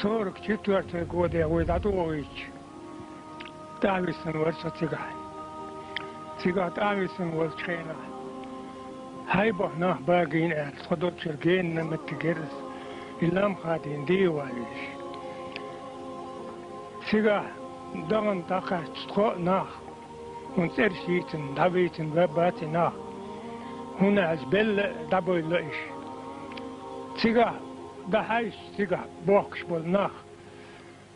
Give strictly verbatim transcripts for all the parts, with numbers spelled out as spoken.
Сорок четвёртый годе вай дӀатӀавойтуш, тӀависина вара со цигахь. Цигахь тӀависина волчу хенахь, хьайбах нах багийна аьлла, тхо долчуьра генна меттиг яра аса, и лам хадийна дийна валлалц. Цигахь дахана дӀакхаьчча тхо а нах, хӀунда цӀераш йийцина, дӀавийцина ваьббац и нах, хӀунда аьлча белла а, дӀабевлла а иш. Цигахь дӀахьаьжча, цигахь бохкуш болу нах,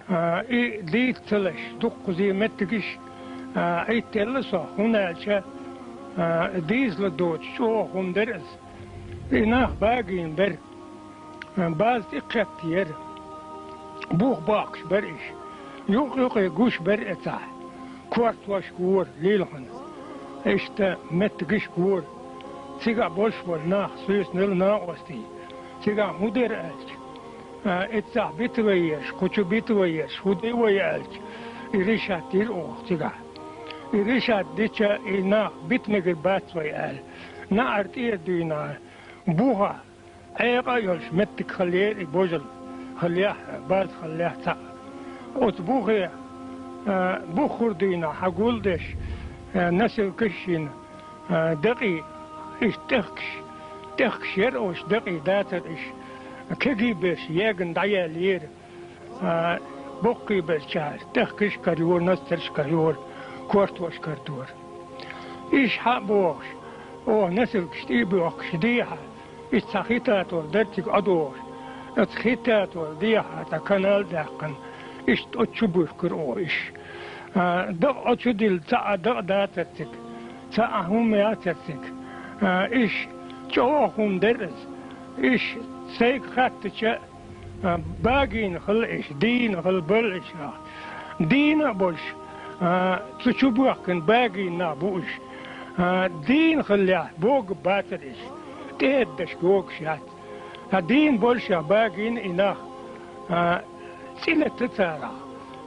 а, и дийца ца леш, дуккхузий меттигаш, а, Ӏиттаелла со, хӀунда аьлча, а, дийзалла доцуш чӀогӀа хӀума дара аса. И нах багийна бара. База тӀе кхетта яра. Бух боккхуш бара иш. Юкъ-юкъе гуш бара эцахь. Кортош гора лилхина. Иштта меттигаш гора. Цигахь болуш болу нах соьца нелла накъостий. Цигахь хӀун дара аьлча, а, эццахь бита вай еш, кху чу бита вай еш, хӀун де вай аьлча, и решат дира оха цигахь. И решат дича, и нах бита мегар бац вай аьлла, наӀар тӀера дуьйна, буха Ӏекъа а йолуш меттиг хиллера и божал, хиллехь а, база хиллехь цхьаъ. Оцу бухе, а, буххур дуьйна хьагул а деш, а, носилкаш а йина, а, дакъий, иштта тӀехкаш, тӀехкаш яра оцу дакъий дацара иш, кегий берш егна дӀаеллера. А, боккхий белчара, тӀехкаш карайора, носдарш карайора, кортош карадора. Иш хьа а бохуш, оха носилкаш тӀе а боьхкуш дехьа, иштта цхьа хи татор дара цига Ӏодохуш. Оцу хи татор дехьа цхьа канал а даьккхина, иштта оцу чу буьхкира оха иш. А, дакъа оцу чу дилла цхьа а дакъа дацара цига, цхьа а хӀума яцара цига. А, иш чӀогӀа хӀума дара аса. Иш сайга хаттача, а, багийна хилла иш, дийна хилла бара иш нах. Дийна а болуш, а, цу чу боьхкина багийна нах бу иш. А, дийна хиллехь, бога бацара иш. ТӀеэддаш богуш яц. Ткъа дийна болушехь, багийна и нах, а, цӀе летта царах,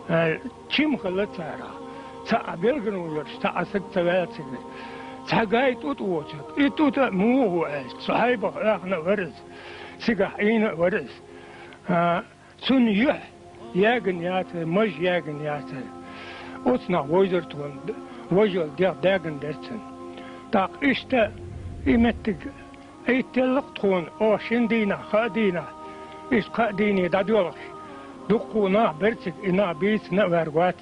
а, чим хилла царах. Цхьа а белгано йолуш, цхьа а саг ца ваьлла цигара. Цхьа гай тӀутӀа воцург. И тӀутӀа а муха ву аьлча, цу хьайбах оьхна а вара иза. Цигахь Ӏийна а вара иза. А, цунна юьхь ягна яцара, маж ягна яцара. Оцу нах вовзар тхуна, важал дегӀ даьгна дара цунна. ТӀаккха иштта и меттиг Ӏиттаелла-кх тхуна, оха шина дийнахь, кхаа дийнахь, иштта кхаа дийне дӀадоьлхуш, дуккха нах бара цига, и нах бийцина а ваьрга вац.